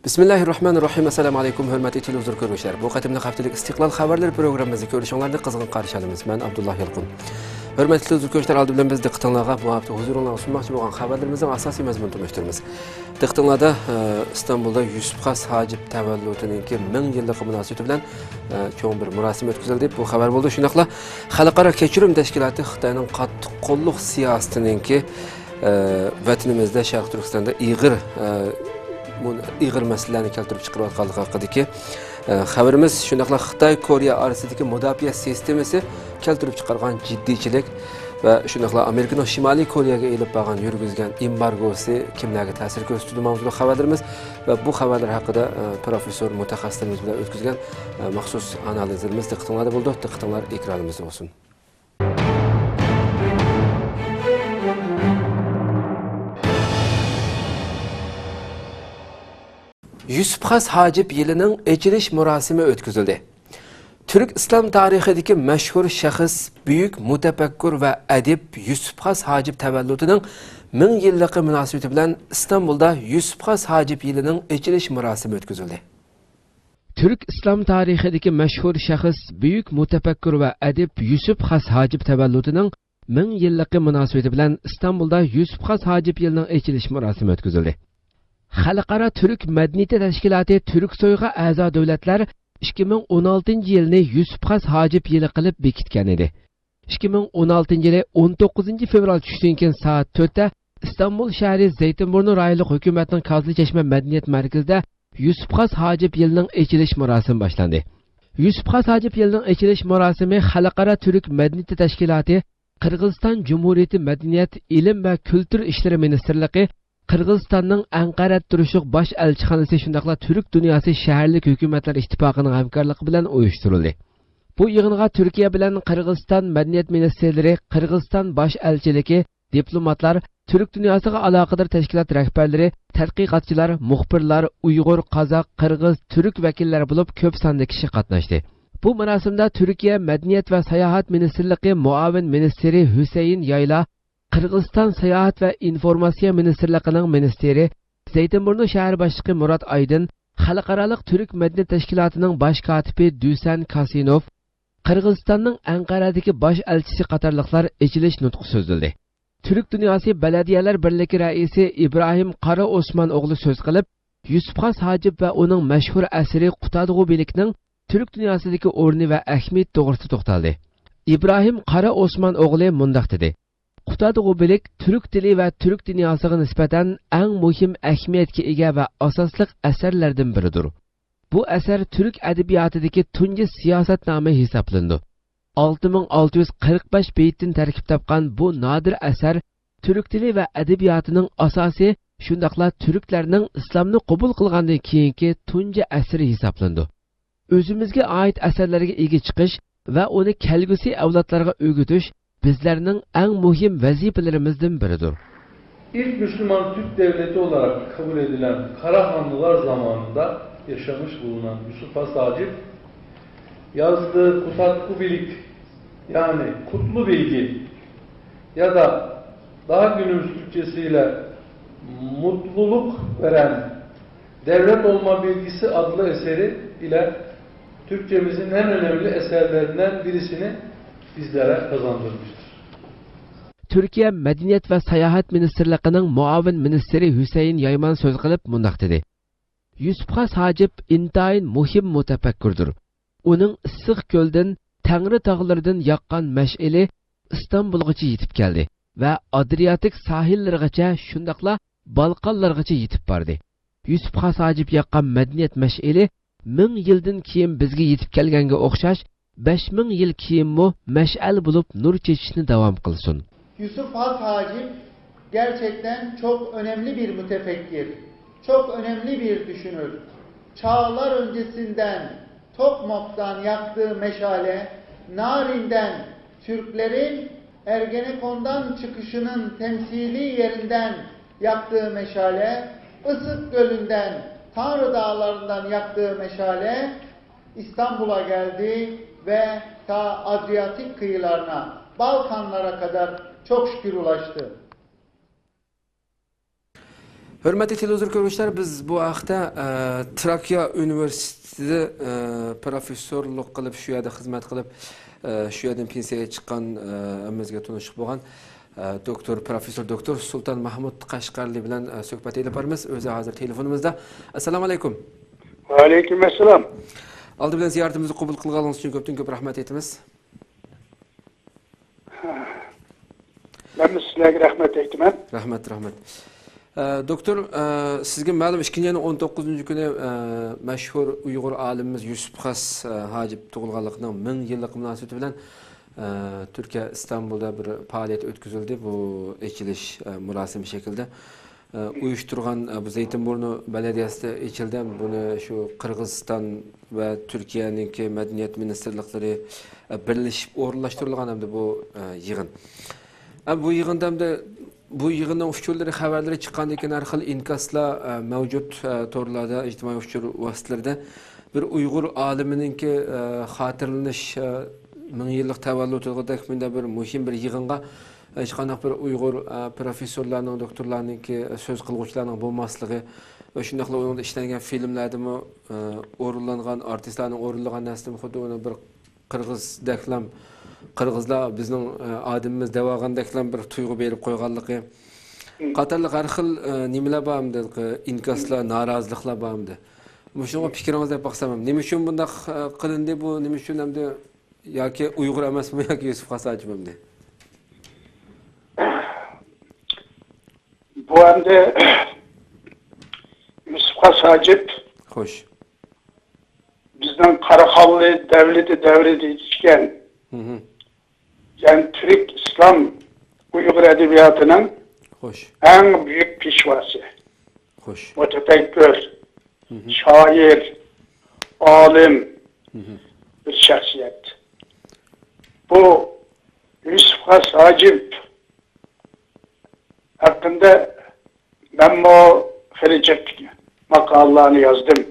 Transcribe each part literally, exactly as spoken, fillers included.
بىسمىللاھىررەھمانىررەھىم. ئەسسالامۇ ئەلەيكۇم، ھۆرمەتلىك تېلېۋىزور كۆرۈشلەر. بۇ قېتىملىق ھەپتىلىك ئىستىقلال خەۋەرلىرى پروگراممىمىزنى كۆرۈشۈڭلارنى قىزغىن قارشى ئالىمىز. مەن ئابدۇللا يالقۇن. ھۆرمەتلىك تېلېۋىزور كۆرۈشلەر، ئالدى بىلەن بىز دىققىتىڭلارغا بۇ ھەپتە ھۇزۇرۇڭلارغا سۇنماقچى بولغان خەۋەرلىرىمىزنىڭ ئاساسىي مەزمۇنىنى تونۇشتۇرىمىز. دىققىتىڭلاردا، ئە، ئىستانبۇلدا يۈسۈپ خاس ھاجىپ تەۋەللۇتىنىڭكى مىڭ يىللىقى مۇناسىۋىتى بىلەن، ئە، چوڭ بىر مۇراسىم ئۆتكۈزۈلدى. بۇ خەۋەر بولدى. شۇنداقلا خەلقئارا كەچۈرۈم تەشكىلاتى خىتاينىڭ قاتتىق قوللۇق سىياسىتىنىڭكى، ئە، ۋەتىنىمىزدە، شەرقىي تۈركىستاندا ئېغىر، ئە، مۇن-، ئېغىر مەسىلىلەرنى كەلتۈرۈپ چىقىرىۋاتقانلىقى ھەققىدىكى، ئە، خەۋىرىمىز. شۇنداقلا خىتاي كورېيە ئارىسىدىكى مۇداپىئە سىستېمىسى كەلتۈرۈپ چىقارغان جىددىيچىلىك ۋە شۇنداقلا ئامېرىكىنىڭ شىمالىي كورېيەگە ئېلىپ بارغان، يۈرگۈزگەن ئېمبارگوسى كىملەرگە تەسىر كۆرسىتىدۇ ماۋزۇلۇق خەۋەرلىرىمىز ۋە بۇ خەۋەرلەر ھەققىدە، ئە، پروفېسسور مۇتەخەسسىسلىرىمىز بىلەن ئۆتكۈزگەن، ئە، مەخسۇس ئانالىزلىرىمىز دىققىتىڭلاردا بولىدۇ. دىققىتىڭلار ئېكرانىمىزدا بولسۇن. يۈسۈپ خاس ھاجىپ يىلىنىڭ ئېچىلىش مۇراسىمى ئۆتكۈزۈلدى. تۈرك ئىسلام تارىخىدىكى مەشھۇر شەخس، بۈيۈك مۇتەپەككۇر ۋە ئەدىب يۈسۈپ خاس ھاجىپ تەۋەللۇتىنىڭ مىڭ يىللىقى مۇناسىۋىتى بىلەن ئىستانبۇلدا يۈسۈپ خاس ھاجىپ يىلىنىڭ ئېچىلىش مۇراسىمى ئۆتكۈزۈلدى. تۈرك ئىسلام تارىخىدىكى مەشھۇر شەخس، بۈيۈك مۇتەپەككۇر ۋە ئەدىب يۈسۈپ خاس ھاجىپ تەۋەللۇتىنىڭ مىڭ يىللىقى مۇناسىۋىتى بىلەن ئىستانبۇلدا يۈسۈپ خاس ھاجىپ يىلىنىڭ ئېچىلىش مۇراسىمى ئۆتكۈزۈلدى. خەلقئارا تۈرك مەدەنىيىتى تەشكىلاتى تۈركسويغا ئەزا دۆلەتلەر ئىككى مىڭ ئون ئالتىنچى يىلنى يۈسۈپ خاس ھاجىپ يىلى قىلىپ بېكىتكەن ئىدى. ئىككى مىڭ ئون ئالتىنچى يىلى ئون توققۇزىنچى فېۋرال چۈشتىن كېيىن سائەت تۆتتە ئىستانبۇل شەھىرى زەيتىنبۇرنۇ رايونلۇق ھۆكۈمەتنىڭ كازىلى چەشمە مەدەنىيەت مەركىزىدە يۈسۈپ خاس ھاجىپ يىلىنىڭ ئېچىلىش مۇراسىمى باشلاندى. يۈسۈپ خاس ھاجىپ يىلىنىڭ ئېچىلىش مۇراسىمى خەلقئارا تۈرك مەدەنىيىتى تەشكىلاتى، قىرغىزىستان جۇمھۇرىيىتى مەدەنىيەت، ئىلىم ۋە كۈلتۈر ئىشلىرى مىنىستىرلىقى، قىرغىزىستاننىڭ ئەنقەرەدە تۇرۇشلۇق باش ئەلچىخانىسى شۇنداقلا تۈرك دۇنياسى شەھەرلىك ھۆكۈمەتلەر ئىتتىپاقىنىڭ ھەمكارلىقى بىلەن ئۇيۇشتۇرۇلدى. بۇ يىغىنغا تۈركىيە بىلەن قىرغىزىستان مەدەنىيەت مىنىستىرلىرى، قىرغىزىستان باش ئەلچىلىكى، دىپلوماتلار، تۈرك دۇنياسىغا ئالاقىدار تەشكىلات رەھبەرلىرى، تەتقىقاتچىلار، مۇخبىرلار، ئۇيغۇر، قازاق، قىرغىز، تۈرك ۋەكىللەر بولۇپ كۆپ ساندا كىشى قاتناشتى. بۇ مۇراسىمدا تۈركىيە مەدەنىيەت ۋە ساياھەت مىنىستىرلىقى مۇئاۋىن مىنىستىرى ھۈسەيىن يايلا، قىرغىزىستان ساياھەت ۋە ئىنفورماتسىيە مىنىستىرلىقىنىڭ مىنىستىرى، زەيتىنبۇرنۇ شەھەر باشلىقى مۇرات ئايدىن، خەلقئارالىق تۈرك مەدەنىيەت تەشكىلاتىنىڭ باش كاتىپى دۈسەن كاسىنوف، قىرغىزىستاننىڭ ئەنقەرەدىكى باش ئەلچىسى قاتارلىقلار ئېچىلىش نۇتقى سۆزلىدى. تۈرك دۇنياسى بەلەدىيەلەر بىرلىكى رەئىسى ئىبراھىم قارا ئوسمان ئوغلى سۆز قىلىپ، يۈسۈپ خاس ھاجىپ ۋە ئۇنىڭ مەشھۇر ئەسىرى قۇتادغۇ بىلىكنىڭ تۈرك دۇنياسىدىكى ئورنى ۋە ئەھمىيىتى توغرىسىدا توختالدى. ئىبراھىم قارا ئوسمان ئوغلى مۇنداق دېدى: قۇتادغۇ بىلىك تۈرك تىلى ۋە تۈرك دۇنياسىغا نىسبەتەن ئەڭ مۇھىم ئەھمىيەتكە ئىگە ۋە ئاساسلىق ئەسەرلەردىن بىرىدۇر. بۇ ئەسەر تۈرك ئەدەبىياتىدىكى تۇنجى سىياسەتنامە ھېسابلىنىدۇ. ئالتە مىڭ ئالتە يۈز قىرىق بەش بېيىتتىن تەركىب تاپقان بۇ نادىر ئەسەر تۈرك تىلى ۋە ئەدەبىياتىنىڭ ئاساسى، شۇنداقلا تۈركلەرنىڭ ئىسلامنى قوبۇل قىلغاندىن كېيىنكى تۇنجى ئەسىرى ھېسابلىنىدۇ. ئۆزىمىزگە ئائىت ئەسەرلەرگە ئىگە چىقىش ۋە ئۇنى كەلگۈسى ئەۋلادلارغا ئۆگىتىش بىزلەرنىڭ ئەڭ مۇھىم ۋەزىپىلىرىمىزدىن بىرىدۇر. İlk Müslüman Türk Devleti olarak kabul edilen Karahanlılar zamanında yaşamış bulunan Yusuf Has Hacip yazdığı Kutat Kubilik, yani Kutlu Bilgi ya da daha günümüz Türkçesiyle mutluluk veren Devlet Olma Bilgisi adlı eseri ile Türkçemizin en önemli eserlerinden birisini bizlere kazandırmıştır. تۈركىيە مەدەنىيەت ۋە ساياھەت مىنىستىرلىقىنىڭ مۇئاۋىن مىنىستىرى ھۈسەيىن يايمان سۆز قىلىپ مۇنداق دېدى: يۈسۈپ خاس ھاجىپ ئىنتايىن مۇھىم مۇتەپەككۇردۇر. ئۇنىڭ ئىسسىق كۆلدىن، تەڭرى تاغلىرىدىن ياققان مەشئىلى ئىستانبۇلغىچە يېتىپ كەلدى ۋە ئادرىياتىك ساھىللىرىغىچە، شۇنداقلا بالقانلارغىچە يېتىپ باردى. يۈسۈپ خاس ھاجىپ ياققان مەدەنىيەت مەشئىلى مىڭ يىلدىن كېيىن بىزگە يېتىپ كەلگەنگە ئوخشاش، بەش مىڭ يىل كېيىنمۇ مەشئەل بولۇپ نۇر چېچىشنى داۋام قىلسۇن. Yusuf Has Hacip gerçekten çok önemli bir mütefekkir, çok önemli bir düşünür. Çağlar öncesinden Tokmok'tan yaktığı meşale, Narin'den Türklerin Ergenekon'dan çıkışının temsili yerinden yaktığı meşale, Isık Gölü'nden, Tanrı Dağları'ndan yaktığı meşale İstanbul'a geldi ve ta Adriyatik kıyılarına, Balkanlara kadar çok şükür ulaştı. ھۆرمەتلىك تېلېۋىزور كۆرگۈچىلەر، بىز بۇ ھەقتە، ئە، تراكىيە ئۇنىۋېرسىتېتىدا، ئە، پروفېسسورلۇق قىلىپ، شۇ يەردە خىزمەت قىلىپ، ئە، شۇ يەردىن پېنسىيەگە چىققان، ئە، ھەممىمىزگە تونۇشلۇق بولغان، ئە، دوكتور، پروفېسسور دوكتور سۇلتان مەھمۇت قەشقەرلى بىلەن، ئە، سۆھبەت ئېلىپ بارىمىز. ئۆزى ھازىر تېلېفونىمىزدا. ئەسسالامۇ ئەلەيكۇم. ۋەئەلەيكۇم ئەسسالام. ئالدى بىلەن زىيارىتىمىزنى قوبۇل قىلغانلىقىڭىز ئۈچۈن كۆپتىن كۆپ رەھمەت ئېيتىمىز. مەنمۇ سىزلەرگە رەھمەت ئېيتىمەن. رەھمەت، رەھمەت. ئە، دوكتور، ئە، سىزگە مەلۇم، ئىككىنچى ئاينىڭ ئون توققۇزىنچى كۈنى، ئە، مەشھۇر ئۇيغۇر ئالىمىمىز يۈسۈپ خاس، ئە، ھاجىپ تۇغۇلغانلىقىنىڭ مىڭ يىللىقى مۇناسىۋىتى بىلەن، ئە، تۈركىيە ئىستانبۇلدا بىر پائالىيەت ئۆتكۈزۈلدى. بۇ ئېچىلىش، ئە، مۇراسىمى شەكلىدە. ئە، ئۇيۇشتۇرغان، ئە، بۇ زەيتىنبۇرنۇ بەلەدىيەسىدە ئېچىلدى. بۇنى شۇ قىرغىزىستان ۋە تۈركىيەنىڭكى مەدەنىيەت مىنىستىرلىقلىرى، ئە، بىرلىشىپ ئورۇنلاشتۇرۇلغان ئەمدى بۇ، ئە، يىغىن. ئە، بۇ يىغىندا ئەمدى بۇ يىغىننىڭ ئۇچۇرلىرى، خەۋەرلىرى چىققاندىن كېيىن ھەر خىل ئىنكاسلار، ئە، مەۋجۇت، ئە، تورلاردا، ئىجتىمائىي ئۇچۇر ۋاسىتىلىرىدە. بىر ئۇيغۇر ئالىمىنىڭكى، ئە، خاتىرىلىنىش، ئە، مىڭ يىللىق تەۋەللۇتىغا دەك مۇنداق بىر مۇھىم بىر يىغىنغا ھېچقانداق بىر ئۇيغۇر، ئە، پروفېسسورلارنىڭ، دوكتورلارنىڭكى، ئە، سۆز قىلغۇچىلارنىڭ بولماسلىقى ۋە شۇنداقلا ئۇنىڭدا ئىشلەنگەن فىلىملەردىمۇ، ئە، ئورۇنلانغان ئارتىسلارنىڭ ئورۇنلىغان نەرسىدىمۇ خۇددى ئۇنى بىر قىرغىزدەكلام، قىرغىزلار بىزنىڭ، ئە، ئادىمىمىز دەۋالغاندەكلام بىر تۇيغۇ بېرىپ قويغانلىقى قاتارلىق ھەر خىل، ئە، نېمىلەر بار ئەمدى، ئىنكاسلار، نارازىلىقلار بار ئەمدى. مۇشۇنىڭغا پىكرىڭىزنى ئېيتىپ باقسام، نېمە ئۈچۈن بۇنداق، ئە، قىلىندى بۇ، نېمە ئۈچۈن ئەمدى، ياكى ئۇيغۇر ئەمەسمۇ، ياكى يۈسۈپ خاس ھاجىپ ئەمدى؟ بۇ ئەمدى يۈسۈپ خاس ھاجىپ خوش. بىزنىڭ قاراخانلى دەۋلىتى دەۋرىدە يېتىشكەن، مھم. يەنى تۈرك ئىسلام ئۇيغۇر ئەدەبىياتىنىڭ خوش. ئەڭ بۈيۈك پېشۋاسى، خوش. مۇتەپەككۇر، مھم. شائىر، ئالىم، مھم. بىر شەخسىيەت. بۇ يۈسۈپ خاس ھاجىپ ھەققىدە مەنمۇ خېلى جىق ماقالىلارنى يازدىم.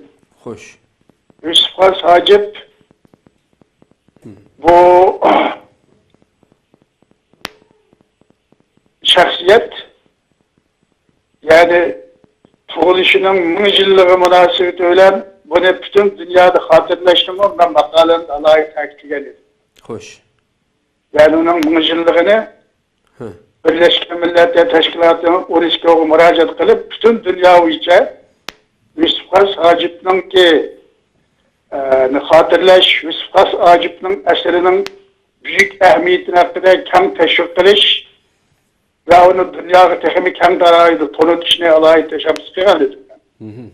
خوش. يۈسۈپ خاس ھاجىپ، مھم. بۇ شەخسىيەت، يەنى تۇغۇلۇشىنىڭ مىڭ يىللىقى مۇناسىۋىتى بىلەن بۇنى پۈتۈن دۇنيادا خاتىرىلەشنىمۇ مەن ماقالەمدە ئالاھىدە تەكىتلىگەن ئىدىم. خوش. يەنى ئۇنىڭ مىڭ يىللىقىنى ھە. بىرلەشكەن مىللەتلەر تەشكىلاتى، ئۇنېسكوغا مۇراجىئەت قىلىپ، پۈتۈن دۇنيا بويىچە يۈسۈپ خاس ھاجىپنىڭكى، ئە، خاتىرىلەش، يۈسۈپ خاس ھاجىپنىڭ ئەسىرىنىڭ بۈيۈك ئەھمىيىتىنى ھەققىدە كەڭ تەشۋىق قىلىش ۋە ئۇنى دۇنياغا تېخىمۇ كەڭ دائىرىدە تونۇتۇشنى ئالاھىدە تەشەببۇس قىلغان ئىدىم. مھم.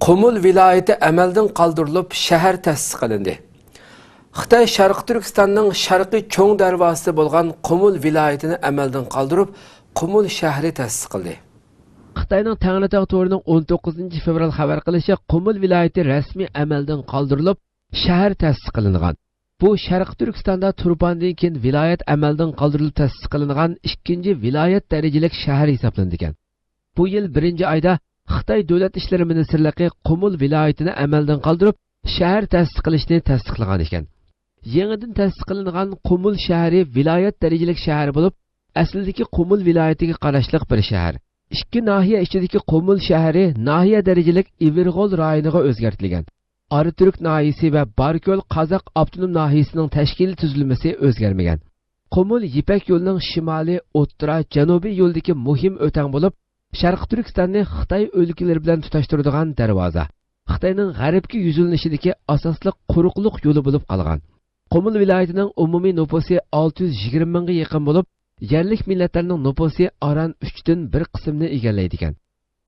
قۇمۇل ۋىلايىتى ئەمەلدىن قالدۇرۇلۇپ، شەھەر تەسىس قىلىندى. خىتاي شەرقىي تۈركىستاننىڭ شەرقىي چوڭ دەرۋازىسى بولغان قۇمۇل ۋىلايىتىنى ئەمەلدىن قالدۇرۇپ، قۇمۇل شەھىرى تەسىس قىلدى. خىتاينىڭ تەڭرىتاغ تورىنىڭ ئون توققۇزىنچى فېۋرال خەۋەر قىلىشىچە، قۇمۇل ۋىلايىتى رەسمىي ئەمەلدىن قالدۇرۇلۇپ، شەھەر تەسىس قىلىنغان. بۇ شەرقىي تۈركىستاندا تۇرپاندىن كېيىن ۋىلايەت ئەمەلدىن قالدۇرۇلۇپ تەسىس قىلىنغان ئىككىنچى ۋىلايەت دەرىجىلىك شەھەر ھېسابلىنىدىكەن. بۇ يىل بىرىنچى ئايدا خىتاي دۆلەت ئىشلىرى مىنىستىرلىقى قۇمۇل ۋىلايىتىنى ئەمەلدىن قالدۇرۇپ، شەھەر تەسىس قىلىشنى تەستىقلىغان ئىكەن. يېڭىدىن تەسىس قىلىنغان قۇمۇل شەھىرى ۋىلايەت دەرىجىلىك شەھەر بولۇپ، ئەسلىدىكى قۇمۇل ۋىلايىتىگە قاراشلىق بىر شەھەر. ئىككى ناھىيە ئىچىدىكى قۇمۇل شەھىرى ناھىيە دەرىجىلىك ئىۋىرغول رايونىغا ئۆزگەرتىلگەن. ئاراتۈرك ناھىيىسى ۋە باركۆل قازاق ئاپتونوم ناھىيىسىنىڭ تەشكىلىي تۈزۈلمىسى ئۆزگەرمىگەن. قۇمۇل يىپەك يولىنىڭ شىمالىي، ئوتتۇرا، جەنۇبىي يولىدىكى مۇھىم ئۆتەڭ بولۇپ، شەرقىي تۈركىستاننى خىتاي ئۆلكىلىرى بىلەن تۇتاشتۇرىدىغان دەرۋازا، خىتاينىڭ غەربكە يۈزلىنىشىدىكى ئاساسلىق قۇرۇقلۇق يولى بولۇپ قالغان. قۇمۇل ۋىلايىتىنىڭ ئومۇمىي نوپۇسى ئالتە يۈز يىگىرمە مىڭغا يېقىن بولۇپ، يەرلىك مىللەتلەرنىڭ نوپۇسى ئاران ئۈچتىن بىر قىسمىنى ئىگىلەيدىكەن.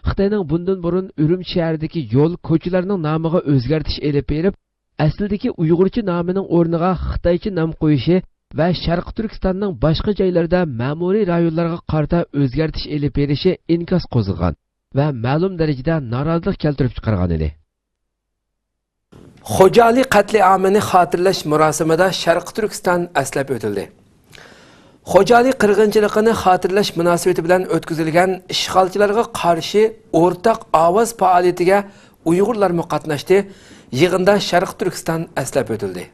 خىتاينىڭ بۇندىن بۇرۇن ئۈرۈمچى شەھىرىدىكى يول، كوچىلارنىڭ نامىغا ئۆزگەرتىش ئېلىپ بېرىپ، ئەسلىدىكى ئۇيغۇرچە نامىنىڭ ئورنىغا خىتايچە نام قويۇشى ۋە شەرقىي تۈركىستاننىڭ باشقا جايلىرىدا مەمۇرىي رايونلارغا قارىتا ئۆزگەرتىش ئېلىپ بېرىشى ئىنكاس قوزغىغان ۋە مەلۇم دەرىجىدە نارازىلىق كەلتۈرۈپ چىقارغان ئىدى. خوجالى قەتلىئامىنى خاتىرىلەش مۇراسىمىدا شەرقىي تۈركىستان ئەسلەپ ئۆتۈلدى. خوجالى قىرغىنچىلىقىنى خاتىرىلەش مۇناسىۋىتى بىلەن ئۆتكۈزۈلگەن ئىشغالچىلارغا قارشى ئورتاق ئاۋاز پائالىيىتىگە ئۇيغۇرلارمۇ قاتناشتى. يىغىندا شەرقىي تۈركىستان ئەسلەپ ئۆتۈلدى.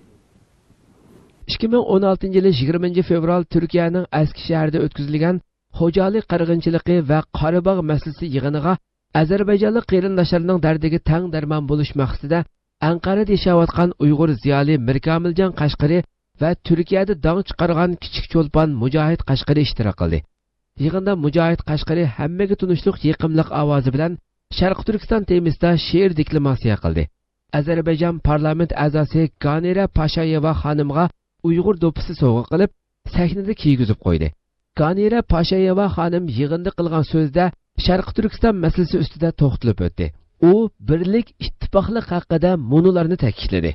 ئىككى مىڭ ئون ئالتىنچى يىلى يىگىرمىنچى فېۋرال تۈركىيەنىڭ ئەسكى شەھىرىدە ئۆتكۈزۈلگەن خوجالى قىرغىنچىلىقى ۋە قاراباغ مەسىلىسى يىغىنىغا ئەزەربەيجانلىق قېرىنداشلارنىڭ دەردىگە تەڭ دەرمان بولۇش مەقسىتىدە ئەنقەرىدە ياشاۋاتقان ئۇيغۇر زىيالىي مىركامىلجان قەشقىرى ۋە تۈركىيەدە داڭ چىقارغان كىچىك چولپان مۇجاھىت قەشقىرى ئىشتىراك قىلدى. يىغىندا مۇجاھىت قەشقىرى ھەممىگە تونۇشلۇق يېقىملىق ئاۋازى بىلەن شەرقىي تۈركىستان تېمىسىدا شېئىر دېكلاماتسىيە قىلدى. ئەزەربەيجان پارلامېنت ئەزاسى گانىرە پاشايېۋا خانىمغا ئۇيغۇر دوپپىسى سوۋغا قىلىپ، سەھنىدە كىيگۈزۈپ قويدى. گانىرە پاشايېۋا خانىم يىغىندا قىلغان سۆزىدە شەرقىي تۈركىستان مەسىلىسى ئۈستىدە توختىلىپ ئۆتتى. ئۇ بىرلىك، ئىتتىپاقلىق ھەققىدە مۇنۇلارنى تەكىتلىدى: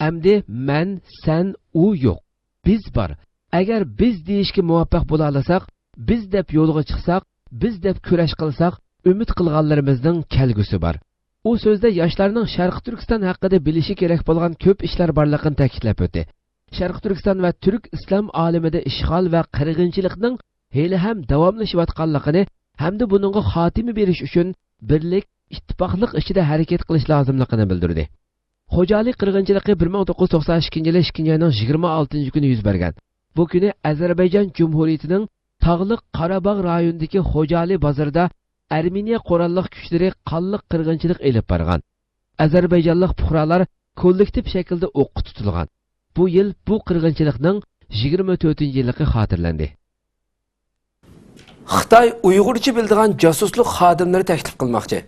ئەمدى مەن، سەن، ئۇ يوق. بىز بار. ئەگەر بىز دېيىشكە مۇۋەپپەق بولالىساق، بىز دەپ يولغا چىقساق، بىز دەپ كۈرەش قىلساق، ئۈمىد قىلغانلىرىمىزنىڭ كەلگۈسى بار. ئۇ سۆزىدە ياشلارنىڭ شەرقىي تۈركىستان ھەققىدە بىلىشى كېرەك بولغان كۆپ ئىشلار بارلىقىنى تەكىتلەپ ئۆتتى. شەرقىي تۈركىستان ۋە تۈرك ئىسلام ئالىمىدە ئىشغال ۋە قىرغىنچىلىقنىڭ ھېلىھەم داۋاملىشىۋاتقانلىقىنى ھەمدە بۇنىڭغا خاتىمە بېرىش ئۈچۈن بىرلىك، ئىتتىپاقلىق ئىچىدە ھەرىكەت قىلىش لازىملىقىنى بىلدۈردى. خوجالى قىرغىنچىلىقى بىر مىڭ توققۇز يۈز توقسان ئىككىنچى يىلى ئىككىنچى ئاينىڭ يىگىرمە ئالتىنچى كۈنى يۈز بەرگەن. بۇ كۈنى ئەزەربەيجان جۇمھۇرىيىتىنىڭ تاغلىق قاراباغ رايونىدىكى خوجالى بازىرىدا ئەرمېنىيە قوراللىق كۈچلىرى قانلىق قىرغىنچىلىق ئېلىپ بارغان. ئەزەربەيجانلىق پۇقرالار كوللېكتىپ شەكىلدە ئوققا تۇتۇلغان. بۇ يىل بۇ قىرغىنچىلىقنىڭ يىگىرمە تۆتىنچى يىللىقى خاتىرىلەندى. خىتاي ئۇيغۇرچە بىلىدىغان جاسۇسلۇق خادىملىرى تەكلىپ قىلماقچى.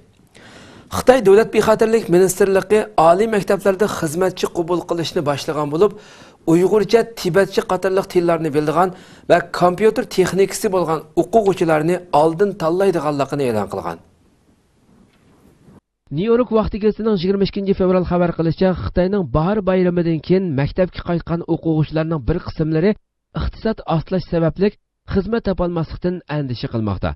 خىتاي دۆلەت بىخەتەرلىك مىنىستىرلىقى ئالىي مەكتەپلەردە خىزمەتچى قوبۇل قىلىشنى باشلىغان بولۇپ، ئۇيغۇرچە، تىبەتچە قاتارلىق تىللارنى بىلىدىغان ۋە كومپيۇتېر تېخنىكىسى بولغان ئوقۇغۇچىلارنى ئالدىن تاللايدىغانلىقىنى ئېلان قىلغان. نيۇ يورك ۋاقتى گېزىتىنىڭ يىگىرمە ئىككىنچى فېۋرال خەۋەر قىلىشىچە، خىتاينىڭ باھار بايرىمىدىن كېيىن مەكتەپكە قايتقان ئوقۇغۇچىلارنىڭ بىر قىسىملىرى ئىقتىساد ئاستىلاش سەۋەبلىك خىزمەت تاپالماسلىقتىن ئەندىشە قىلماقتا.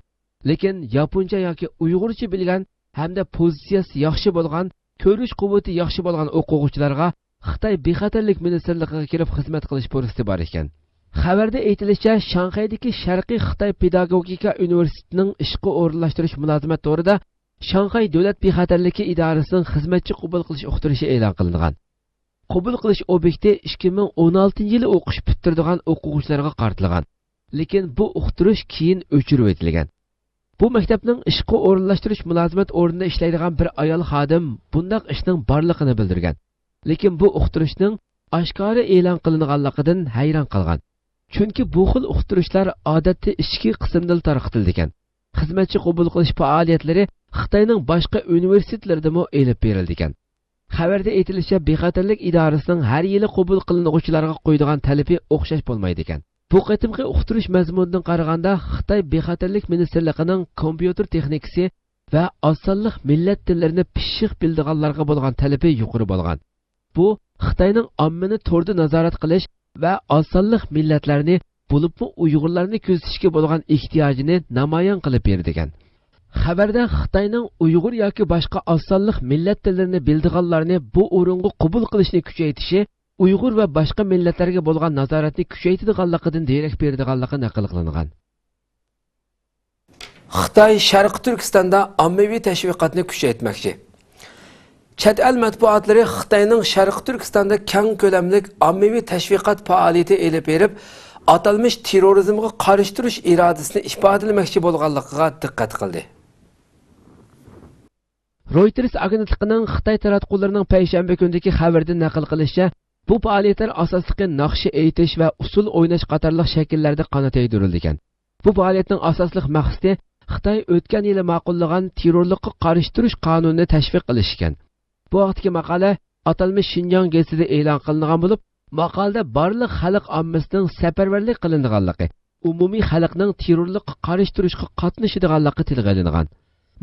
لېكىن ياپونچە ياكى ئۇيغۇرچە بىلگەن ھەمدە پوزىتسىيەسى ياخشى بولغان، كۆرۈش قۇۋۋىتى ياخشى بولغان ئوقۇغۇچىلارغا خىتاي بىخەتەرلىك مىنىستىرلىقىغا كىرىپ خىزمەت قىلىش پۇرسىتى بار ئىكەن. خەۋەردە ئېيتىلىشىچە، شاڭخەيدىكى شەرقىي خىتاي پېداگوگىكا ئۇنىۋېرسىتېتىنىڭ ئىشقا ئورۇنلاشتۇرۇش مۇلازىمەت تورىدا شاڭخەي دۆلەت بىخەتەرلىكى ئىدارىسىنىڭ خىزمەتچى قوبۇل قىلىش ئۇقتۇرۇشى ئېلان قىلىنغان. قوبۇل قىلىش ئوبيېكتى ئىككى مىڭ ئون ئالتىنچى يىلى ئوقۇش پۈتتۈرىدىغان ئوقۇغۇچىلارغا قارىتىلغان. لېكىن بۇ ئۇقتۇرۇش كېيىن ئۆچۈرۈۋېتىلگەن. بۇ مەكتەپنىڭ ئىشقا ئورۇنلاشتۇرۇش مۇلازىمەت ئورنىدا ئىشلەيدىغان بىر ئايال خادىم بۇنداق ئىشنىڭ بارلىقىنى بىلدۈرگەن. لېكىن بۇ ئۇقتۇرۇشنىڭ ئاشكارا ئېلان قىلىنغانلىقىدىن ھەيران قالغان. چۈنكى بۇ خىل ئۇقتۇرۇشلار ئادەتتە ئىچكى قىسىمدىلا تارقىتىلىدىكەن. خىزمەتچى قوبۇل قىلىش پائالىيەتلىرى خىتاينىڭ باشقا ئۇنىۋېرسىتېتلىرىدىمۇ ئېلىپ بېرىلىدىكەن. خەۋەردە ئېيتىلىشىچە، بىخەتەرلىك ئىدارىسىنىڭ ھەر يىلى قوبۇل قىلىنغۇچىلارغا قويىدىغان تەلىپى ئوخشاش بولمايدىكەن. بۇ قېتىمقى ئۇقتۇرۇش مەزمۇنىدىن قارىغاندا، خىتاي بىخەتەرلىك مىنىستىرلىقىنىڭ كومپيۇتېر تېخنىكىسى ۋە ئاز سانلىق مىللەت تىللىرىنى پىششىق بىلىدىغانلارغا بولغان تەلىپى يۇقىرى بولغان. بۇ خىتاينىڭ ئاممىنى توردا نازارەت قىلىش ۋە ئاز سانلىق مىللەتلەرنى، بولۇپمۇ ئۇيغۇرلارنى كۆزىتىشكە بولغان ئېھتىياجىنى نامايان قىلىپ بېرىدىكەن. خەۋەردە خىتاينىڭ ئۇيغۇر ياكى باشقا ئاز سانلىق مىللەت تىللىرىنى بىلىدىغانلارنى بۇ ئورۇنغا قوبۇل قىلىشنى كۈچەيتىشى، ئۇيغۇر ۋە باشقا مىللەتلەرگە بولغان نازارەتنى كۈچەيتىدىغانلىقىدىن دېرەك بېرىدىغانلىقى نەقىل قىلىنغان. خىتاي شەرقىي تۈركىستاندا ئاممىۋى تەشۋىقاتنى كۈچەيتمەكچى. چەت ئەل مەتبۇئاتلىرى خىتاينىڭ شەرقىي تۈركىستاندا كەڭ كۆلەملىك ئاممىۋى تەشۋىقات پائالىيىتى ئېلىپ بېرىپ، ئاتالمىش تېررورىزمغا قارشى تۇرۇش ئىرادىسىنى ئىپادىلىمەكچى بولغانلىقىغا دىققەت قىلدى. رويتېرس ئاگېنتلىقىنىڭ خىتاي تاراتقۇلىرىنىڭ پەيشەنبە كۈنىدىكى خەۋىرىدىن نەقىل قىلىشىچە، بۇ پائالىيەتلەر ئاساسلىقى ناخشا ئېيتىش ۋە ئۇسسۇل ئويناش قاتارلىق شەكىللەردە قانات يايدۇرۇلىدىكەن. بۇ پائالىيەتنىڭ ئاساسلىق مەقسىتى خىتاي ئۆتكەن يىلى ماقۇللىغان تېررورلۇققا قارشى تۇرۇش قانۇنىنى تەشۋىق قىلىش ئىكەن. بۇ ھەقتىكى ماقالە ئاتالمىش شىنجاڭ گېزىتىدە ئېلان قىلىنغان بولۇپ، ماقالىدە بارلىق خەلق ئاممىسىنىڭ سەپەرۋەرلىك قىلىنىدىغانلىقى، ئومۇمىي خەلقنىڭ تېررورلۇققا قارشى تۇرۇشقا قاتنىشىدىغانلىقى تىلغا ئېلىنغان.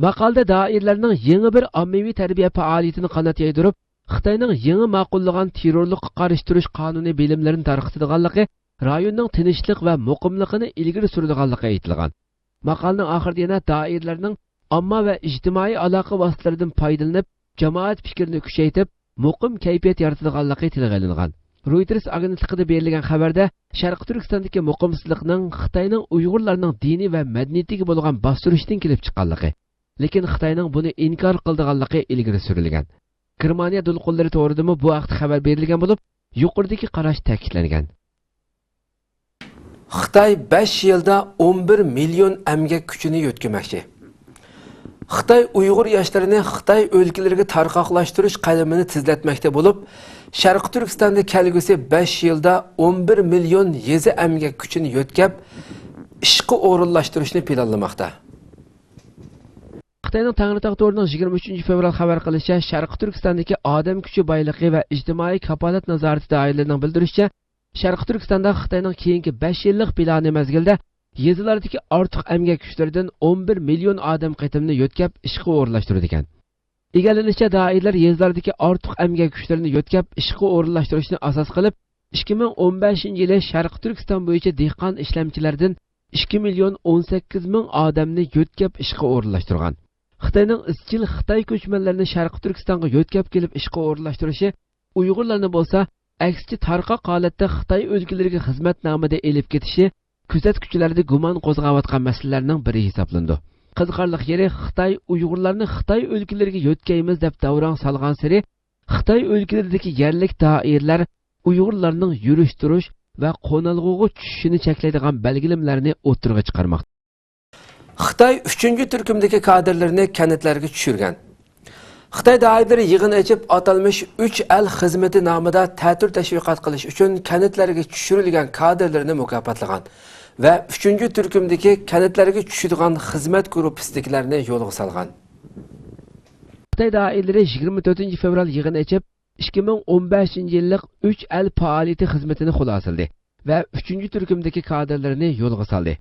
ماقالىدە دائىرىلەرنىڭ يېڭى بىر ئاممىۋى تەربىيە پائالىيىتىنى قانات يايدۇرۇپ، خىتاينىڭ يېڭى ماقۇللىغان تېررورلۇققا قارشى تۇرۇش قانۇنى بىلىملىرىنى تارقىتىدىغانلىقى، رايوننىڭ تىنچلىق ۋە مۇقىملىقىنى ئىلگىرى سۈرىدىغانلىقى ئېيتىلغان. ماقالىنىڭ ئاخىرىدا يەنە دائىرىلەرنىڭ ئامما ۋە ئىجتىمائىي ئالاقە ۋاسىتىلىرىدىن پايدىلىنىپ، جامائەت پىكرىنى كۈچەيتىپ، مۇقىم كەيپىيات يارىتىدىغانلىقى تىلغا ئېلىنغان. رويتېرس ئاگېنتلىقىدا بېرىلگەن خەۋەردە شەرقىي تۈركىستاندىكى مۇقىمسىزلىقنىڭ خىتاينىڭ ئۇيغۇرلارنىڭ دىنى ۋە مەدەنىيىتىگە بولغان باستۇرۇشتىن كېلىپ چىققانلىقى، لېكىن خىتاينىڭ بۇنى ئىنكار قىلىدىغانلىقى ئىلگىرى سۈرۈلگەن. گېرمانىيە دولقۇنلىرى تورىدىمۇ بۇ ھەقتە خەۋەر بېرىلگەن بولۇپ، يۇقىرىدىكى قاراش تەكىتلەنگەن. خىتاي بەش يىلدا ئون بىر مىليون ئەمگەك كۈچىنى يۆتكىمەكچى. خىتاي ئۇيغۇر ياشلىرىنى خىتاي ئۆلكىلىرىگە تارقاقلاشتۇرۇش قەدىمىنى تېزلەتمەكتە بولۇپ، شەرقىي تۈركىستاندا كەلگۈسى بەش يىلدا ئون بىر مىليون يېزا ئەمگەك كۈچىنى يۆتكەپ، ئىشقا ئورۇنلاشتۇرۇشنى پىلانلىماقتا. خىتاينىڭ تەڭرىتاغ تورىنىڭ يىگىرمە ئۈچىنچى فېۋرال خەۋەر قىلىشىچە، شەرقىي تۈركىستاندىكى ئادەم كۈچى بايلىقى ۋە ئىجتىمائىي كاپالەت نازارىتى دائىرىلىرىنىڭ بىلدۈرۈشىچە، شەرقىي تۈركىستاندا خىتاينىڭ كېيىنكى بەش يىللىق پىلانى مەزگىلىدە يېزىلاردىكى ئارتۇق ئەمگەك كۈچلىرىدىن ئون بىر مىليون ئادەم قېتىمىنى يۆتكەپ ئىشقا ئورۇنلاشتۇرىدىكەن. ئىگىلىنىشىچە، دائىرىلەر يېزىلاردىكى ئارتۇق ئەمگەك كۈچلىرىنى يۆتكەپ ئىشقا ئورۇنلاشتۇرۇشنى ئاساس قىلىپ، ئىككى مىڭ ئون بەشىنچى يىلى شەرقىي تۈركىستان بويىچە دېھقان ئىشلەمچىلەردىن ئىككى مىليون ئون سەككىز مىڭ ئادەمنى يۆتكەپ ئىشقا ئورۇنلاشتۇرغان. خىتاينىڭ ئىزچىل خىتاي كۆچمەنلىرىنى شەرقىي تۈركىستانغا يۆتكەپ كېلىپ ئىشقا ئورۇنلاشتۇرۇشى ئۇيغۇرلارنى بولسا ئەكسىچە تارقاق ھالەتتە خىتاي ئۆلكىلىرىگە خىزمەت نامىدا ئېلىپ كېتىشى كۆزەتكۈچىلەردە گۇمان قوزغاۋاتقان مەسىلىلەرنىڭ بىرى ھېسابلىنىدۇ. قىزىقارلىق يېرى، خىتاي ئۇيغۇرلارنى خىتاي ئۆلكىلىرىگە يۆتكەيمىز دەپ داۋراڭ سالغانسېرى، خىتاي ئۆلكىلىرىدىكى يەرلىك دائىرىلەر ئۇيغۇرلارنىڭ يۈرۈش-تۇرۇش ۋە قونالغۇغا چۈشۈشىنى چەكلەيدىغان بەلگىلىمىلەرنى ئوتتۇرىغا چىقارماقتا. خىتاي ئۈچىنچى تۈركۈمدىكى كادىرلىرىنى كەنتلەرگە چۈشۈرگەن. خىتاي دائىرىلىرى يىغىن ئېچىپ، ئاتالمىش ئۈچ ئەل خىزمىتى نامىدا تەتۈر تەشۋىقات قىلىش ئۈچۈن كەنتلەرگە چۈشۈرۈلگەن كادىرلىرىنى مۇكاپاتلىغان ۋە ئۈچىنچى تۈركۈمدىكى كەنتلەرگە چۈشىدىغان خىزمەت گۇرۇپپىسىدىكىلەرنى يولغا سالغان. خىتاي دائىرىلىرى يىگىرمە تۆتىنچى فېۋرال يىغىن ئېچىپ، ئىككى مىڭ ئون بەشىنچى يىللىق ئۈچ ئەل پائالىيىتى خىزمىتىنى خۇلاسىلىدى ۋە ئۈچىنچى تۈركۈمدىكى كادىرلىرىنى يولغا سالدى.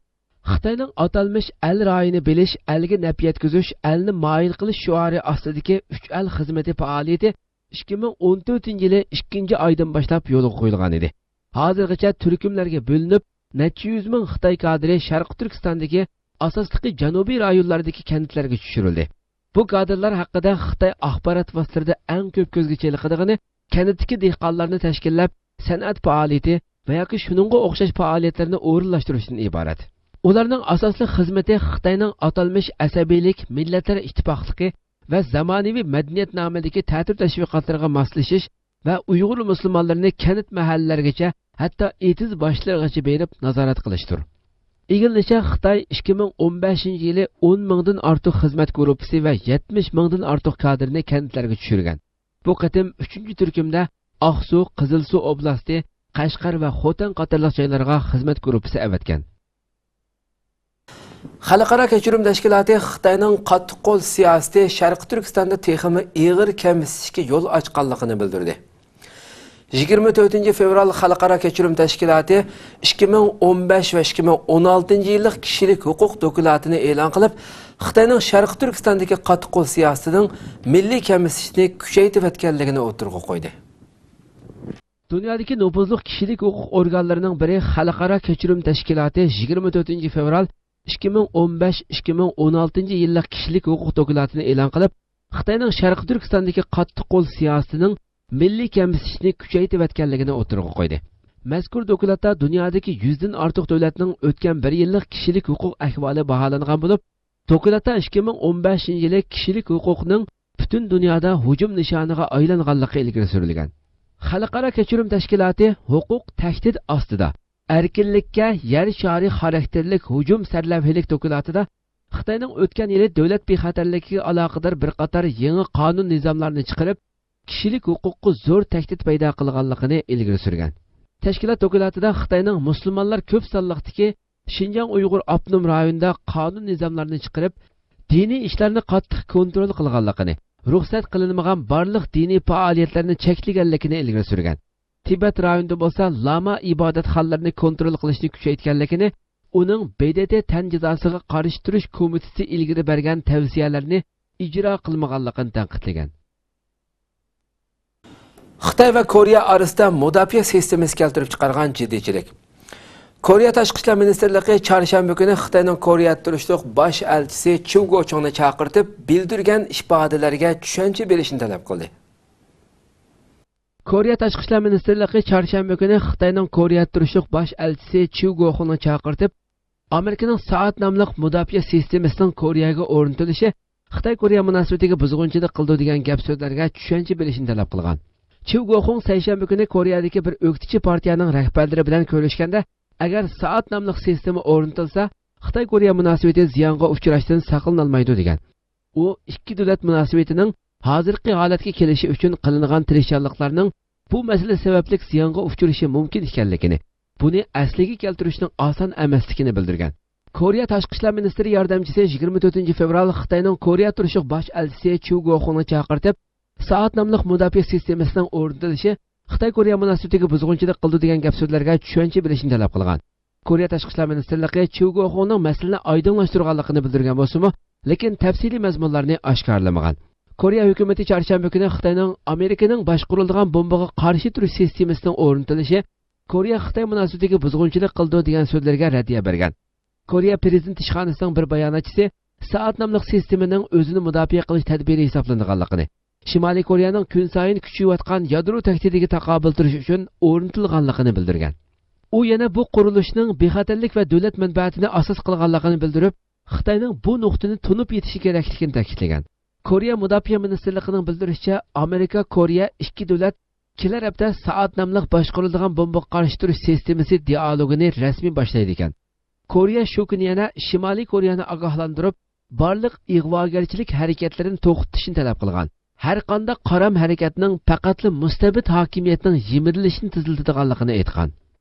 خىتاينىڭ ئاتالمىش ئەل رايىنى بىلىش، ئەلگە نەپ يەتكۈزۈش، ئەلنى مايىل قىلىش شوئارى ئاستىدىكى ئۈچ ئەل خىزمىتى پائالىيىتى ئىككى مىڭ ئون تۆتىنچى يىلى ئىككىنچى ئايدىن باشلاپ يولغا قويۇلغان ئىدى. ھازىرغىچە تۈركۈملەرگە بۆلۈنۈپ، نەچچە يۈز مىڭ خىتاي كادىرى شەرقىي تۈركىستاندىكى، ئاساسلىقى جەنۇبىي رايونلاردىكى كەنتلەرگە چۈشۈرۈلدى. بۇ كادىرلار ھەققىدە خىتاي ئاخبارات ۋاسىتىلىرىدا ئەڭ كۆپ كۆزگە چېلىقىدىغىنى كەنتتىكى دېھقانلارنى تەشكىللەپ، سەنئەت پائالىيىتى ۋە ياكى شۇنىڭغا ئوخشاش پائالىيەتلەرنى ئورۇنلاشتۇرۇشتىن ئىبارەت. ئۇلارنىڭ ئاساسلىق خىزمىتى خىتاينىڭ ئاتالمىش ئەسەبىيلىك، مىللەتلەر ئىتتىپاقلىقى ۋە زامانىۋى مەدەنىيەت نامىدىكى تەتۈر تەشۋىقاتلىرىغا ماسلىشىش ۋە ئۇيغۇر مۇسۇلمانلىرىنى كەنت مەھەللىلەرگىچە، ھەتتا ئېتىز باشلىرىغىچە بېرىپ نازارەت قىلىشتۇر. ئىگىلىنىشىچە، خىتاي ئىككى مىڭ ئون بەشىنچى يىلى ئون مىڭدىن ئارتۇق خىزمەت گۇرۇپپىسى ۋە يەتمىش مىڭدىن ئارتۇق كادىرنى كەنتلەرگە چۈشۈرگەن. بۇ قېتىم ئۈچىنچى تۈركۈمدە ئاقسۇ، قىزىلسۇ ئوبلاستى، قەشقەر ۋە خوتەن قاتارلىق جايلارغا خىزمەت گۇرۇپپىسى ئەۋەتكەن. خەلقئارا كەچۈرۈم تەشكىلاتى خىتاينىڭ قاتتىق قول سىياسىتى شەرقىي تۈركىستاندا تېخىمۇ ئېغىر كەمسىتىشكە يول ئاچقانلىقىنى بىلدۈردى. يىگىرمە تۆتىنچى فېۋرال خەلقئارا كەچۈرۈم تەشكىلاتى ئىككى مىڭ ئون بەش ۋە ئىككى مىڭ ئون ئالتىنچى يىللىق كىشىلىك ھوقۇق دوكلاتىنى ئېلان قىلىپ، خىتاينىڭ شەرقىي تۈركىستاندىكى قاتتىق قول سىياسىتىنىڭ مىللىي كەمسىتىشنى كۈچەيتىۋەتكەنلىكىنى ئوتتۇرىغا قويدى. دۇنيادىكى نوپۇزلۇق كىشىلىك ھوقۇق ئورگانلىرىنىڭ بىرى خەلقئارا كەچۈرۈم تەشكىلاتى يىگىرمە تۆتىنچى فېۋرال ئىككى مىڭ ئون بەش، ئىككى مىڭ ئون ئالتىنچى يىللىق كىشىلىك ھوقۇق دوكلاتىنى ئېلان قىلىپ، خىتاينىڭ شەرقىي تۈركىستاندىكى قاتتىق قول سىياسىتىنىڭ مىللىي كەمسىتىشنى كۈچەيتىۋەتكەنلىكىنى ئوتتۇرىغا قويدى. مەزكۇر دوكلاتتا دۇنيادىكى يۈزدىن ئارتۇق دۆلەتنىڭ ئۆتكەن بىر يىللىق كىشىلىك ھوقۇق ئەھۋالى باھالانغان بولۇپ، دوكلاتتا ئىككى مىڭ ئون بەشىنچى يىلى كىشىلىك ھوقۇقنىڭ پۈتۈن دۇنيادا ھۇجۇم نىشانىغا ئايلانغانلىقى ئىلگىرى سۈرۈلگەن. خەلقئارا كەچۈرۈم تەشكىلاتى ھوقۇق تەھدىت ئاستىدا، ئەركىنلىككە يەر شارى خاراكتېرلىك ھۇجۇم سەرلەۋھىلىك دوكلاتىدا خىتاينىڭ ئۆتكەن يىلى دۆلەت بىخەتەرلىكىگە ئالاقىدار بىر قاتار يېڭى قانۇن نىزاملارنى چىقىرىپ، كىشىلىك ھوقۇققا زور تەھدىت پەيدا قىلغانلىقىنى ئىلگىرى سۈرگەن. تەشكىلات دوكلاتىدا خىتاينىڭ مۇسۇلمانلار كۆپ سانلىقتىكى شىنجاڭ ئۇيغۇر ئاپتونوم رايونىدا قانۇن نىزاملارنى چىقىرىپ، دىنىي ئىشلارنى قاتتىق كونترول قىلغانلىقىنى، رۇخسەت قىلىنمىغان بارلىق دىنىي پائالىيەتلەرنى چەكلىگەنلىكىنى ئىلگىرى سۈرگەن. تىبەت رايونىدا بولسا لاما ئىبادەتخانىلىرىنى كونترول قىلىشنى كۈچەيتكەنلىكىنى، ئۇنىڭ ب د ت تەن جازاسىغا قارشى تۇرۇش كومىتېتى ئىلگىرى بەرگەن تەۋسىيەلەرنى ئىجرا قىلمىغانلىقىنى تەنقىدلىگەن. خىتاي ۋە كورېيە ئارىسىدا مۇداپىئە سىستېمىسى كەلتۈرۈپ چىقارغان جىددىيچىلىك. كورېيە تاشقى ئىشلار مىنىستىرلىقى چارشەنبە كۈنى خىتاينىڭ كورېيەدە تۇرۇشلۇق باش ئەلچىسى چيۇ گوچۇڭنى چاقىرتىپ، بىلدۈرگەن ئىپادىلەرگە چۈشەنچە بېرىشنى تەلەپ قىلدى. كورېيە تاشقى ئىشلار مىنىستىرلىقى چارشەنبە كۈنى خىتاينىڭ كورېيەدە تۇرۇشلۇق باش ئەلچىسى چيۇ گوخۇڭنى چاقىرتىپ، ئامېرىكىنىڭ سائەت ناملىق مۇداپىئە سىستېمىسىنىڭ كورېيەگە ئورنىتىلىشى خىتاي-كورېيە مۇناسىۋىتىگە بۇزغۇنچىلىق قىلىدۇ دېگەن گەپ-سۆزلەرگە چۈشەنچە بېرىشنى تەلەپ قىلغان. چيۇ گوخۇڭ سەيشەنبە كۈنى كورېيەدىكى بىر ئۆكتىچى پارتىيەنىڭ رەھبەرلىرى بىلەن كۆرۈشكەندە، ئەگەر سائەت ناملىق سىستېما ئورنىتىلسا، خىتاي-كورېيە مۇناسىۋىتى زىيانغا ئۇچراشتىن ساقلىنالمايدۇ، دېگەن. ئۇ ئىككى دۆلەت مۇناسىۋىتىنىڭ ھازىرقى ھالەتكە كېلىشى ئۈچۈن قىلىنغان تىرىشچانلىقلارنىڭ بۇ مەسىلە سەۋەبلىك زىيانغا ئۇچرىشى مۇمكىن ئىكەنلىكىنى، بۇنى ئەسلىگە كەلتۈرۈشنىڭ ئاسان ئەمەسلىكىنى بىلدۈرگەن. كورېيە تاشقى ئىشلار مىنىستىرى ياردەمچىسى يىگىرمە تۆتىنچى فېۋرال خىتاينىڭ كورېيە تۇرۇشلۇق باش ئەلچىسى چيۇ گوخۇڭنى چاقىرتىپ، سائەت ناملىق مۇداپىئە سىستېمىسىنىڭ ئورنىتىلىشى خىتاي-كورېيە مۇناسىۋىتىگە بۇزغۇنچىلىق قىلىدۇ دېگەن گەپ-سۆزلەرگە چۈشەنچە بېرىشنى تەلەپ قىلغان. كورېيە تاشقى ئىشلار مىنىستىرلىقى چيۇ گوخۇڭنىڭ مەسىلىنى ئايدىڭلاشتۇرغانلىقىنى بىلدۈرگەن بولسىمۇ، لېكىن تەپسىلىي مەزمۇنلارنى ئاشكارىلىمىغان. كورېيە ھۆكۈمىتى چارشەنبە كۈنى خىتاينىڭ ئامېرىكىنىڭ باشقۇرۇلىدىغان بومبىغا قارشى تۇرۇش سىستېمىسىنىڭ ئورنىتىلىشى كورېيە خىتاي مۇناسىۋىتىگە بۇزغۇنچىلىق قىلىدۇ دېگەن سۆزلىرىگە رەددىيە بەرگەن. كورېيە پىرېزىدېنت ئىشخانىسىنىڭ بىر باياناتچىسى سائەت ناملىق سىستېمىنىڭ ئۆزىنى مۇداپىئە قىلىش تەدبىرى ھېسابلىنىدىغانلىقىنى، شىمالىي كورېيەنىڭ كۈنسايىن كۈچىيىۋاتقان يادرو تەھدىتىگە تاقابىل تۇرۇش ئۈچۈن ئورنىتىلغانلىقىنى بىلدۈرگەن. ئۇ يەنە بۇ قۇرۇلۇشنىڭ بىخەتەرلىك ۋە دۆلەت مەنپەئەتىنى ئاساس قىلغانلىقىنى بىلدۈرۈپ، خىتاينىڭ بۇ نۇقتىنى تونۇپ يېتىشى كېرەكلىكىنى تەكىتلىگەن. كورېيە مۇداپىئە مىنىستىرلىقىنىڭ بىلدۈرۈشىچە، ئامېرىكا كورېيە ئىككى دۆلەت كېلەر ھەپتە سائەت ناملىق باشقۇرۇلىدىغان بومبىغا قارشى تۇرۇش سىستېمىسى دىئالوگىنى رەسمىي باشلايدىكەن. كورېيە شۇ كۈنى يەنە شىمالىي كورېيەنى ئاگاھلاندۇرۇپ، بارلىق ئىغۋاگەرچىلىك ھەرىكەتلىرىنى توختىتىشنى تەلەپ قىلغان. ھەر قانداق قارام ھەرىكەتنىڭ پەقەتلا مۇستەبىت ھاكىمىيەتنىڭ يىمىرىلىشىنى تېزلىتىدىغانلىقىنى ئېيتقان.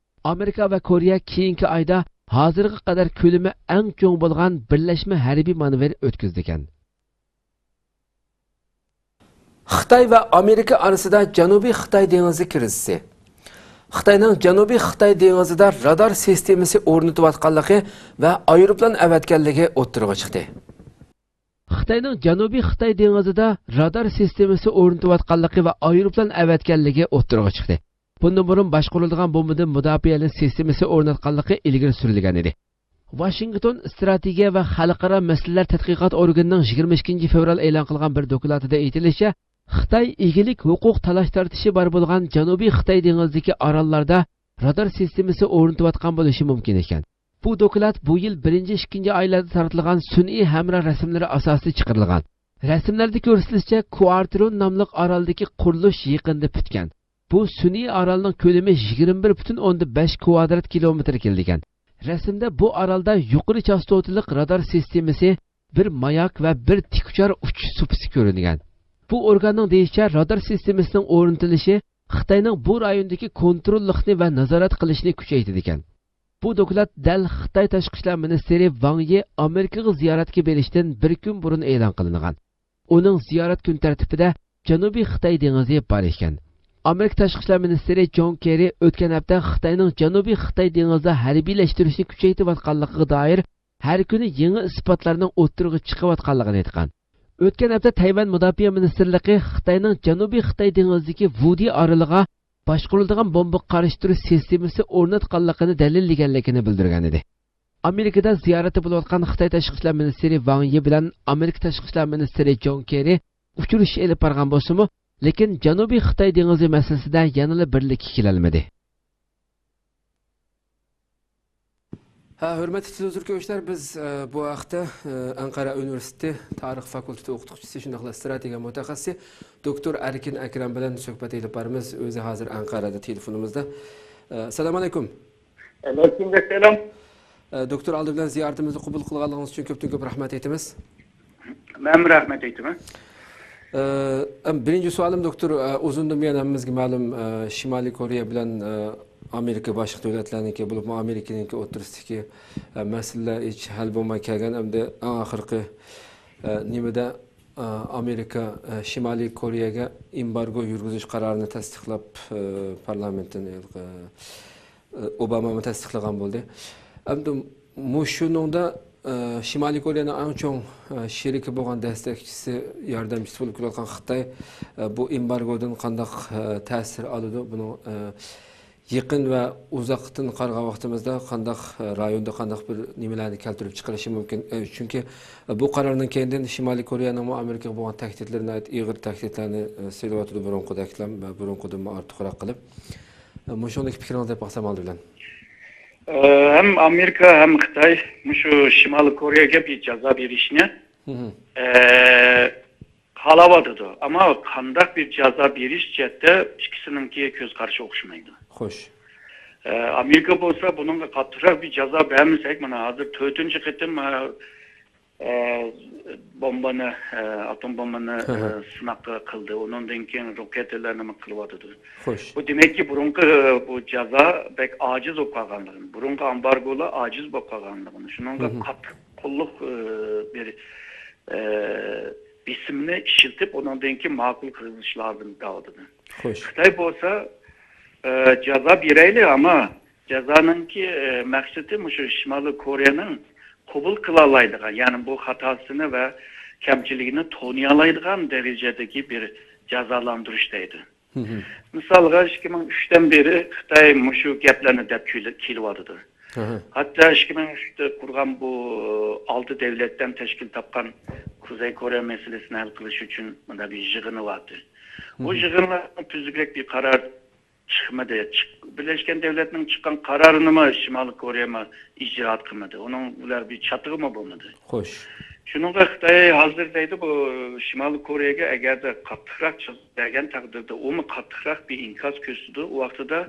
ئامېرىكا ۋە كورېيە كېيىنكى ئايدا ھازىرغا قەدەر كۆلىمى ئەڭ چوڭ بولغان بىرلەشمە ھەربىي مانېۋىر ئۆتكۈزىدىكەن. خىتاي ۋە ئامېرىكا ئارىسىدا جەنۇبىي خىتاي دېڭىزى كىرىزىسى. خىتاينىڭ جەنۇبىي خىتاي دېڭىزىدا رادار سىستېمىسى ئورنىتىۋاتقانلىقى ۋە ئايروپىلان ئەۋەتكەنلىكى ئوتتۇرىغا چىقتى. خىتاينىڭ جەنۇبىي خىتاي دېڭىزىدا رادار سىستېمىسى ئورنىتىۋاتقانلىقى ۋە ئايروپىلان ئەۋەتكەنلىكى ئوتتۇرىغا چىقتى. بۇندىن بۇرۇن باشقۇرۇلىدىغان بومبىدىن مۇداپىئەلەش سىستېمىسى ئورناتقانلىقى ئىلگىرى سۈرۈلگەن ئىدى. ۋاشىنگتون ئىستراتېگىيە ۋە خەلقئارا مەسىلىلەر تەتقىقات ئورگىنىنىڭ يىگىرمە ئىككىنچى فېۋرال ئېلان قىلغان بىر دوكلاتىدا ئېيتىلىشىچە، خىتاي ئىگىلىك ھوقۇق تالاش-تارتىشى بار بولغان جەنۇبىي خىتاي دېڭىزىدىكى ئاراللاردا رادار سىستېمىسى ئورنىتىۋاتقان بولۇشى مۇمكىن ئىكەن. بۇ دوكلات بۇ يىل بىرىنچى، ئىككىنچى ئايلاردا تارتىلغان سۈنئىي ھەمراھ رەسىملىرى ئاساسىدا چىقىرىلغان. رەسىملەردە كۆرسىتىلىشىچە، كۇئارترون ناملىق ئارالدىكى قۇرۇلۇش يېقىندا پۈتكەن. بۇ سۈنئىي ئارالنىڭ كۆلىمى يىگىرمە بىر پۈتۈن ئوندىن بەش كۋادرات كىلومېتىر كېلىدىكەن. رەسىمدە بۇ ئارالدا يۇقىرى چاستوتىلىق رادار سىستېمىسى، بىر ماياك ۋە بىر تىكۇچار ئۇچۇش سۇپىسى كۆرۈنگەن. بۇ ئورگاننىڭ دېيىشىچە، رادار سىستېمىسىنىڭ ئورنىتىلىشى خىتاينىڭ بۇ رايوندىكى كونتروللۇقنى ۋە نازارەت قىلىشنى كۈچەيتىدىكەن. بۇ دوكلات دەل خىتاي تاشقى ئىشلار مىنىستىرى ۋاڭ يى ئامېرىكىغا زىيارەتكە بېرىشتىن بىر كۈن بۇرۇن ئېلان قىلىنغان. ئۇنىڭ زىيارەت كۈن تەرتىپىدە جەنۇبىي خىتاي دېڭىزى بار ئىكەن. ئامېرىكا تاشقى ئىشلار مىنىستىرى جون كېررى ئۆتكەن ھەپتە خىتاينىڭ جەنۇبىي خىتاي دېڭىزىدا ھەربىيلەشتۈرۈشنى كۈچەيتىۋاتقانلىقىغا دائىر ھەر كۈنى يېڭى ئىسپاتلارنىڭ ئوتتۇرىغا چىقىۋاتقانلىقىنى ئېيتقان. ئۆتكەن ھەپتە تەيۋەن مۇداپىئە مىنىستىرلىقى خىتاينىڭ جەنۇبىي خىتاي دېڭىزىدىكى ۋۇدى ئارىلىغا باشقۇرۇلىدىغان بومبىغا قارشى تۇرۇش سىستېمىسى ئورناتقانلىقىنى دەلىللىگەنلىكىنى بىلدۈرگەن ئىدى. ئامېرىكىدا زىيارەتتە بولۇۋاتقان خىتاي تاشقى ئىشلار مىنىستىرى ۋاڭ يى بىلەن ئامېرىكا تاشقى ئىشلار مىنىستىرى جون كېررى ئۇچرىشىش ئېلىپ بارغان بولسىمۇ، لېكىن جەنۇبىي خىتاي دېڭىزى مەسىلىسىدە يەنىلا بىرلىككە كېلەلمىدى. ھە، ھۆرمەتلىك تېلېۋىزور كۆرۈشلەر، بىز، ئە، بۇ ھەقتە، ئە، ئەنقەرە ئۇنىۋېرسىتېتى تارىخ فاكۇلتېتى ئوقۇتقۇچىسى، شۇنداقلا ئىستراتېگىيە مۇتەخەسسىسى دوكتور ئەركىن ئەكرەم بىلەن سۆھبەت ئېلىپ بارىمىز. ئۆزى ھازىر ئەنقەرەدە تېلېفونىمىزدا. ئە، سالام ئەلەيكۇم. ئەلەيكۇم ئەسسالام. ئە، دوكتور، ئالدى بىلەن زىيارىتىمىزنى قوبۇل قىلغانلىقىڭىز ئۈچۈن كۆپتىن كۆپ رەھمەت ئېيتىمىز. مەنمۇ رەھمەت ئېيتىمەن. ئە، ئەم، بىرىنچى سوئالىم، دوكتور، ئە، ئۇزۇندىن بۇيان ھەممىمىزگە مەلۇم، ئە، شىمالىي كورېيە بىلەن، ئە، ئامېرىكا، باشقا دۆلەتلەرنىڭكى، بولۇپمۇ ئامېرىكىنىڭكى ئوتتۇرىسىدىكى، ئە، مەسىلىلەر ھېچ ھەل بولماي كەلگەن. ئەمدى ئەڭ ئاخىرقى، ئە، نېمىدە، ئە، ئامېرىكا، ئە، شىمالىي كورېيەگە ئېمبارگو يۈرگۈزۈش قارارىنى تەستىقلاپ، ئە، پارلامېنتتىن ھېلىقى ئوبامامۇ تەستىقلىغان بولدى. ئەمدى مۇشۇنىڭدا، ئە، شىمالىي كورېيەنىڭ ئەڭ چوڭ، ئە، شېرىكى بولغان دەستەكچىسى، ياردەمچىسى بولۇپ كېلىۋاتقان خىتاي، ئە، بۇ ئېمبارگودىن قانداق، ئە، تەسىر ئالىدۇ؟ بۇنىڭ، ئە، يېقىن ۋە ئۇزاقتىن قارىغان ۋاقتىمىزدا قانداق، ئە، رايوندا قانداق بىر نېمىلەرنى كەلتۈرۈپ چىقىرىشى مۇمكىن؟ ئە، چۈنكى بۇ قارارنىڭ كېيىندىن شىمالىي كورېيەنىڭمۇ ئامېرىكىغا بولغان تەھدىتلىرى ناھايىتى ئېغىر تەھدىتلەرنى، ئە، سېلىۋاتىدۇ بۇرۇنقىدەكلا ۋە بۇرۇنقىدىنمۇ ئارتۇقراق قىلىپ. مۇشۇنىڭدىكى پىكرىڭىزنى دەپ باقسام ئالدى بىلەن. ئە، ھەم ئامېرىكا، ھەم خىتاي مۇشۇ شىمالىي كورېيەگە بىر جازا بېرىشنى، مھم. ئە، خالاۋاتىدۇ. ئەمما قانداق بىر جازا بېرىش جەھەتتە ئىككىسىنىڭكى كۆز قارىشى ئوخشىمايدۇ. خوش. ئە، ئامېرىكا بولسا بۇنىڭغا قاتتىقراق بىر جازا بەرمىسەك، مانا ھازىر تۆتىنچى قېتىم، ئە، ئە، بومبىنى، ئە، ئاتوم بومبىنى، ئە، سىناققا قىلدى. ئۇنىڭدىن كېيىن روكېتىلارنى نېمە قىلىۋاتىدۇ. خوش. بۇ دېمەككى، بۇرۇنقى، ئە، بۇ جازا بەك ئاجىز بولۇپ قالغانلىقىنى، بۇرۇنقى ئامبارگولار ئاجىز بولۇپ قالغانلىقىنى، شۇنىڭغا قاتتىق قوللۇق، ئە، بىر، ئە، بېسىمنى ئىشلىتىپ، ئۇنىڭدىن كېيىن ماقۇل قىلىش لازىم دەۋاتىدۇ. خوش. خىتاي بولسا، ئە، جازا بېرەيلى، ئەمما جازانىڭكى، ئە، مەقسىتى مۇشۇ شىمالىي كورېيەنىڭ قوبۇل قىلالايدىغان، يەنى بۇ خاتاسىنى ۋە كەمچىلىكىنى تونۇيالايدىغان دەرىجىدىكى بىر جازالاندۇرۇش دەيدۇ. مىسالغا، ئىككى مىڭ ئۈچتىن بېرى خىتاي مۇشۇ گەپلەرنى دەپ كېلى-، كېلىۋاتىدۇ. ھەتتا ئىككى مىڭ ئۈچتە قۇرغان بۇ ئالتە دۆلەتتىن تەشكىل تاپقان قۇزەي كورېيە مەسىلىسىنى ھەل قىلىش ئۈچۈن مۇنداق بىر يىغىنى بارتى. بۇ يىغىنلارنىڭ تۈزۈكرەك بىر قارار چىقمىدى. چىق-، بىرلەشكەن دۆلەتنىڭ چىققان قارارىنىمۇ شىمالىي كورېيەمۇ ئىجرائات قىلمىدى. ئۇنىڭ بىلەن بىر چاتىقىمۇ بولمىدى. خوش. شۇنىڭغا خىتاي ھازىر دەيدۇ، بۇ شىمالىي كورېيەگە ئەگەردە قاتتىقراق جازا بەرگەن تەقدىردە، ئۇمۇ قاتتىقراق بىر ئىنكاس كۆرسىتىدۇ. ئۇ ۋاقتىدا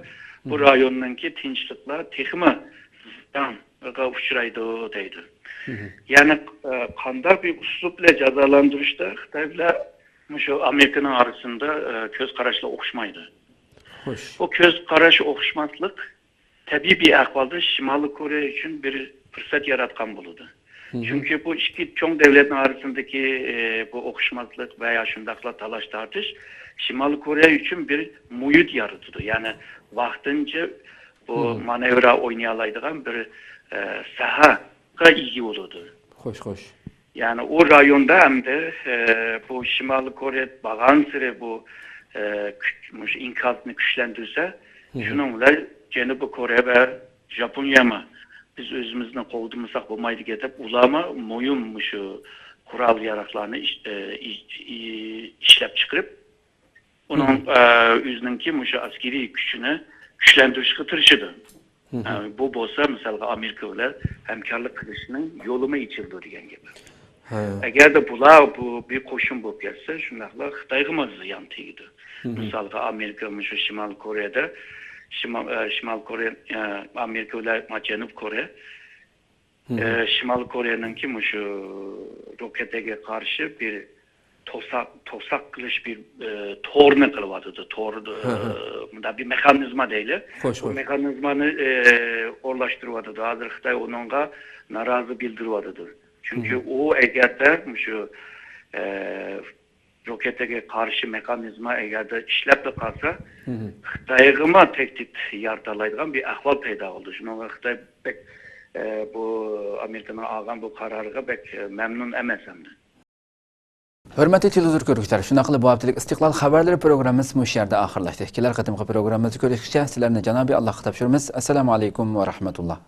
بۇ رايوننىڭكى تىنچلىقلار تېخىمۇ زىيانغا ئۇچرايدۇ دەيدۇ. يەنى، ئە، قانداق بىر ئۇسلۇب بىلەن جازالاندۇرۇشتا خىتاي بىلەن مۇشۇ ئامېرىكىنىڭ ئارىسىدا، ئە، كۆز قاراشلار ئوخشىمايدۇ. خوش. بۇ كۆز قاراش ئوخشىماسلىق تەبىئىي بىر ئەھۋالدا شىمالىي كورېيە ئۈچۈن بىر پۇرسەت ياراتقان بولىدۇ. چۈنكى بۇ ئىككى چوڭ دۆلەتنىڭ ئارىسىندىكى، ئە، بۇ ئوخشىماسلىق ۋە يا شۇنداقلا تالاش-تارتىش شىمالىي كورېيە ئۈچۈن بىر مۇھىت يارىتىدۇ. يەنى ۋاقتىنچە بۇ مانېۋىر ئوينىيالايدىغان بىر، ئە، ساھەگە ئىگە بولىدۇ. خوش، خوش. يەنى ئۇ رايوندا ئەمدى، ئە، بۇ شىمالىي كورېيە بارغانسېرى بۇ، ئە، كۈچ، مۇشۇ ئىنكاسنى كۈچلەندۈرسە، شۇنىڭ بىلەن جەنۇبىي كورېيە ۋە ژاپونىيەمۇ بىز ئۆزىمىزنى قوغدىمىساق بولمايدىكەن دەپ، ئۇلارمۇ مۇھىم مۇشۇ قورال-ياراغلارنى ئىش-، ئە، ئىش-، ئى-، ئىشلەپچىقىرىپ، ئۇنىڭ، ئە، ئۆزىنىڭكى مۇشۇ ئەسكىرىي كۈچىنى كۈچلەندۈرۈشكە تىرىشىدۇ. ئە، بۇ بولسا، مىسالغا، ئامېرىكا بىلەن ھەمكارلىق قىلىشنىڭ يولىمۇ ئېچىلىدۇ دېگەن گەپ. ئەگەردە بۇلار بۇ بىر قوشۇن بولۇپ كەتسە، شۇنداقلا خىتايغىمۇ زىيان تېگىدۇ. مىسالغا، ئامېرىكا مۇشۇ شىمالىي كورېيەدە، شىمال، ئە، شىمالىي كورېيە، ئە، ئامېرىكا بىلەن جەنۇبىي كورېيە، ئە، شىمالىي كورېيەنىڭكى مۇشۇ روكېتىگە قارشى بىر توساق، توساق قىلىش بىر، ئە، تورنى قىلىۋاتىدۇ. تور، ئە، مۇنداق بىر مېخانىزما دەيلى. خوش، بۇ خوش. مېخانىزمانى، ئە، ئورۇنلاشتۇرۇۋاتىدۇ. ھازىر خىتاي ئۇنىڭغا نارازى بىلدۈرۈۋاتىدۇ. چۈنكى ئۇ ئەگەردە مۇشۇ، ئە، روكېتىگە قارشى مېخانىزما ئەگەردە ئىشلەپلا قالسا، خىتايغىمۇ تەھدىت يارىتالايدىغان بىر ئەھۋال پەيدا بولدى. شۇنىڭغا خىتاي بەك، ئە، بۇ ئامېرىكىنىڭ ئالغان بۇ قارارىغا بەك، ئە، مەمنۇن ئەمەس ئەمدى. ھۆرمەتلىك تېلېۋىزور كۆرگۈچىلەر، شۇنداقلا بۇ ھەپتىلىك ئىستىقلال خەۋەرلىرى پروگراممىمىز مۇشۇ يەردە ئاخىرلاشتى. كېلەر قېتىمقى پروگراممىمىزدا كۆرۈشكىچە سىلەرنى جانابى ئاللاھقا تاپشۇرىمىز. ئەسسالامۇ ئەلەيكۇم ۋە رەھمەتۇللا.